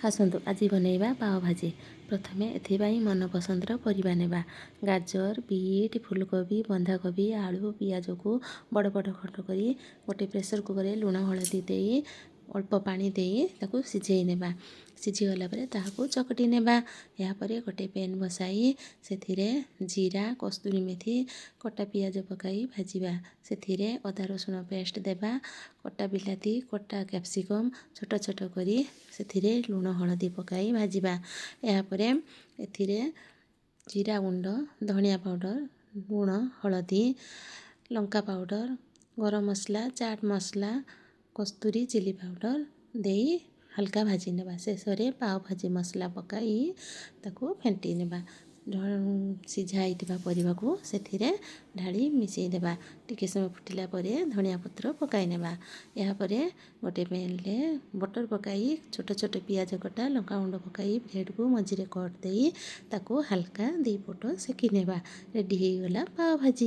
ଆସନ୍ତୁ ଆଜି ବନେଇବା ପାଓ ଭାଜି। ପ୍ରଥମେ ଏଥିପାଇଁ ମନପସନ୍ଦର ପରିବା ନେବା। ଗାଜର, ବିଟ୍, ଫୁଲକୋବି, ବନ୍ଧାକୋବି, ଆଳୁ, ପିଆଜକୁ ବଡ଼ ବଡ଼ ଖଣ୍ଡ କରି ଗୋଟେ ପ୍ରେସର୍ କୁକର୍ରେ ଲୁଣ ହଳଦୀ ଦେଇ, ଅଳ୍ପ ପାଣି ଦେଇ ତାକୁ ସିଝେଇ ନେବା। ସିଝିଗଲା ପରେ ତାହାକୁ ଚକଟି ନେବା। ଏହାପରେ ଗୋଟେ ପ୍ୟାନ୍ ବସାଇ ସେଥିରେ ଜିରା, କସ୍ତୁରୀ ମେଥି, କଟା ପିଆଜ ପକାଇ ଭାଜିବା। ସେଥିରେ ଅଦା ରସୁଣ ପେଷ୍ଟ ଦେବା। କଟା ବିଲାତି, କଟା କ୍ୟାପ୍ସିକମ୍ ଛୋଟ ଛୋଟ କରି ସେଥିରେ ଲୁଣ ହଳଦୀ ପକାଇ ଭାଜିବା। ଏହାପରେ ଏଥିରେ ଜିରା ଗୁଣ୍ଡ, ଧନିଆ ପାଉଡ଼ର, ଲୁଣ, ହଳଦୀ, ଲଙ୍କା ପାଉଡ଼ର, ଗରମ ମସଲା, ଚାଟ୍ ମସଲା, କସ୍ତୁରୀ ଚିଲି ପାଉଡ଼ର ଦେଇ ହାଲକା ଭାଜି ନେବା। ଶେଷରେ ପାଓ ଭାଜି ମସଲା ପକାଇ ତାକୁ ଫେଣ୍ଟି ନେବା। ସିଝା ହେଇଥିବା ପରିବାକୁ ସେଥିରେ ଢାଳି ମିଶାଇ ଦେବା। ଟିକେ ସମୟ ଫୁଟିଲା ପରେ ଧନିଆ ପତ୍ର ପକାଇ ନେବା। ଏହାପରେ ଗୋଟେ ପ୍ୟାନ୍ରେ ବଟର୍ ପକାଇ ଛୋଟ ଛୋଟ ପିଆଜ କଟା, ଲଙ୍କା ଗୁଣ୍ଡ ପକାଇ ବ୍ରେଡ଼୍କୁ ମଝିରେ କଟ୍ ଦେଇ ତାକୁ ହାଲକା ଦୁଇ ପଟ ସେକି ନେବା। ରେଡ଼ି ହେଇଗଲା ପାଓ ଭାଜି।